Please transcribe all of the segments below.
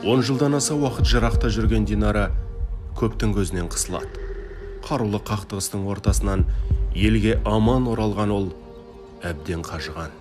10 жылдан аса уақыт жырақта жүрген Динара көптің көзінен қысылады. Қарулы қақтығыстың ортасынан елге аман оралған ол әбден қажыған.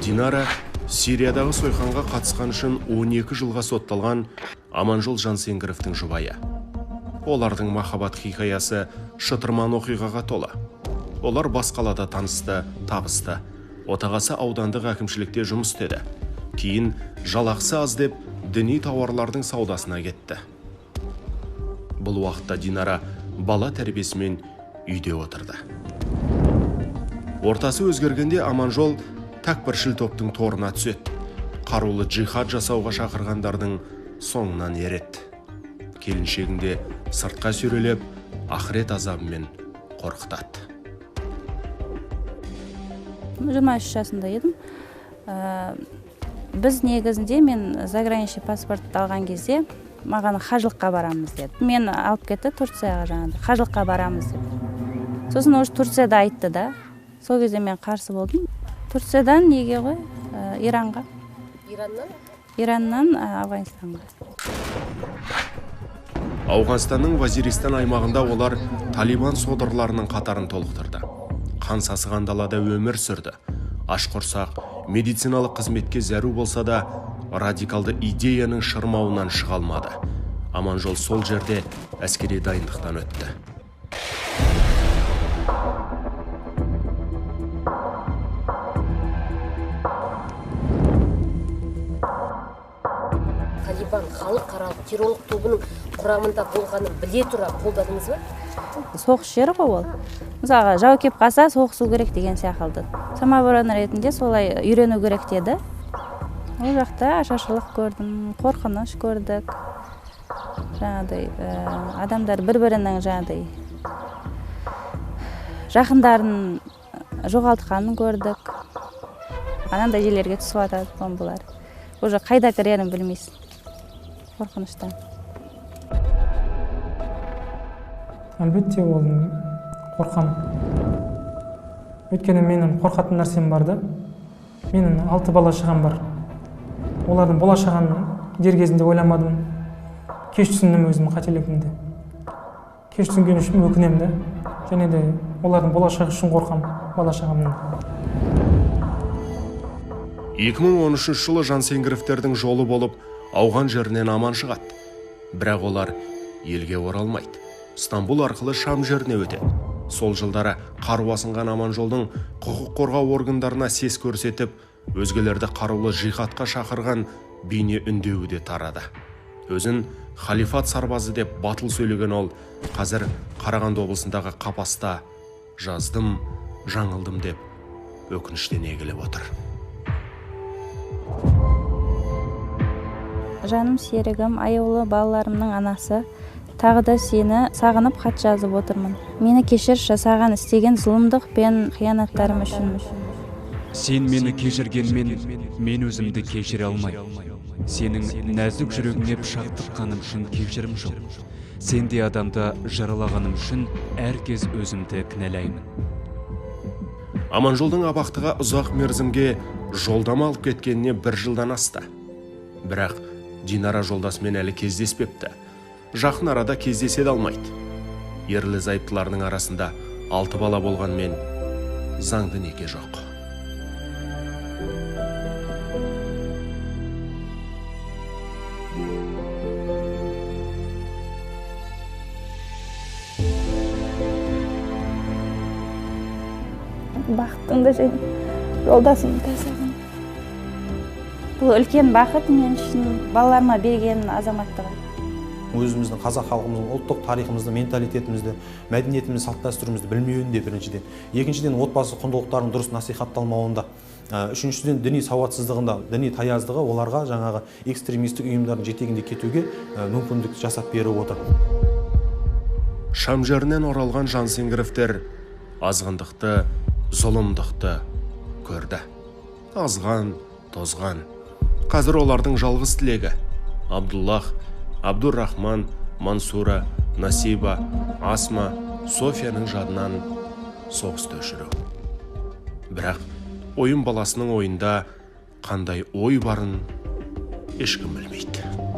Динара Сириядағы сойқанға қатысқан үшін 12 жылға сотталған Аманжол Жансеңгіровтің жұбайы. Олардың махаббат хикаясы шытырман оқиғаға толы. Олар бас қалада танысты, табысты. Отағасы аудандық әкімшілікте жұмыс істеді. Кейін жалақысы аз деп діни тауарлардың саудасына кетті. Бұл уақытта Динара бала тәрбиесімен үйде отырды. Ортасы өзгергенде Аманжол тәкпіршіл топтың торына түседі. Қарулы джихад жасауға шақырғандардың соңынан ереді. Келіншегінде сыртқа сүйрелеп, ақырет азабымен қорқытады. 23 жасында едім. Біз негізінде мен заграничный паспорт алған кезде маған қажылыққа барамыз деді. Мен алып кетті Турцияға жаңағыдай, қажылыққа барамыз деп. Сосын уже Турцияда айтты да. Сол кезде мен қарсы болдым. Турциядан неге ғой? Иранға. Ираннан? Ираннан Ауғанстанға. Ауғанстанның Вазиристан аймағында олар Талибан содырларының қатарын толықтырды. Қан сасыған далада өмір сүрді. Аш құрсақ, медициналық қызметке зәру болса да, радикалды идеяның шырмауынан шыға алмады. Аманжол сол жерде әскери дайындықтан өтті. Талибан халықаралық террорлық тобының құрамында болғанын біле тұра қолдадыңыз ба? Соғыс жері ғой ол. Мысалға, жау кеп қалса, соғысу керек деген сияқты. Самооборона ретінде солай үйрену керек деді. Ол жақта ашаршылық көрдім, қорқыныш көрдік. Жаңағыдай, адамдар бір-бірінің жаңағыдай жақындарын жоғалтқанын көрдік. Анандай жерлерге түсіп жатады бомбалар. Уже қайда кірерін білмейсің. Қорқыныштан. Әлбетте ол қорқамын. Өйткені менің қорқатын нәрсем бар да. Менің 6 бала шағам бар. Олардың болашағын дер кезінде ойламадым. Кеш түсіндім өзім қателігімді. Кеш түсінген үшін өкінемін да. Және де олардың болашағы үшін қорқамын, бала шағамның. 2013 жылы Жансеңгіровтердің жолы болып, ауған жерінен аман шығады. Бірақ олар елге оралмайды. Стамбул арқылы Шам жеріне өтеді. Сол жылдары қару асынған Аманжолдың құқық қорғау органдарына сес көрсетіп, өзгелерді қарулы жихадқа шақырған бейне үндеуі де тарады. Өзін халифат сарбазы деп батыл сөйлеген ол, қазір Қарағанды облысындағы қапаста жаздым, жаңылдым деп өкініштен егіліп отыр. Жаным серігім, аяулы балаларымның анасы, тағы да сені сағынып хат жазып отырмын. Мені кешірші, саған істеген зұлымдық пен қиянаттарым үшін. Сен мені кешіргенмен, мен өзімді кешіре алмаймын. Сенің нәзік жүрегіңе пышақ тыққаным үшін кешірім жоқ. Сендей адамды жаралағаным үшін әркез өзімді кінәлаймын. Аманжолдың абақтыға ұзақ мерзімге жолдама алып кеткеніне 1 жылдан асты. Бірақ Динара жолдасымен әлі кездеспепті. Жақын арада кездесе де алмайды. Ерлі зайыптыларының арасында 6 бала болғанмен заңды неке жоқ. Бақыттың да және жолдасымды да сағынамын. Бұл үлкен бақыт мен үшін, балаларыма берген азаматтығы. Өзіміздің қазақ халқымыздың ұлттық тарихымызды, менталитетімізді, мәдениетімізді, салт дәстүрімізді білмеуінде біріншіден. Екіншіден, отбасы құндылықтарын дұрыс насихатталмауында. Үшіншіден, діни сауатсыздығында, діни таяздығы оларға жаңағы экстремистік ұйымдардың жетегінде кетуге мүмкіндік жасап беріп отыр. Шам жерінен оралған Жансеңгіровтер азғындықты, зұлымдықты көрді. Азған, тозған. Қазір олардың жалғыз тілегі Абдуллах, Абдуррахман, Мансура, Насиба, Асма, Софияның жадынан соғысты өшіру. Бірақ ойын баласының ойында қандай ой барын ешкім білмейді.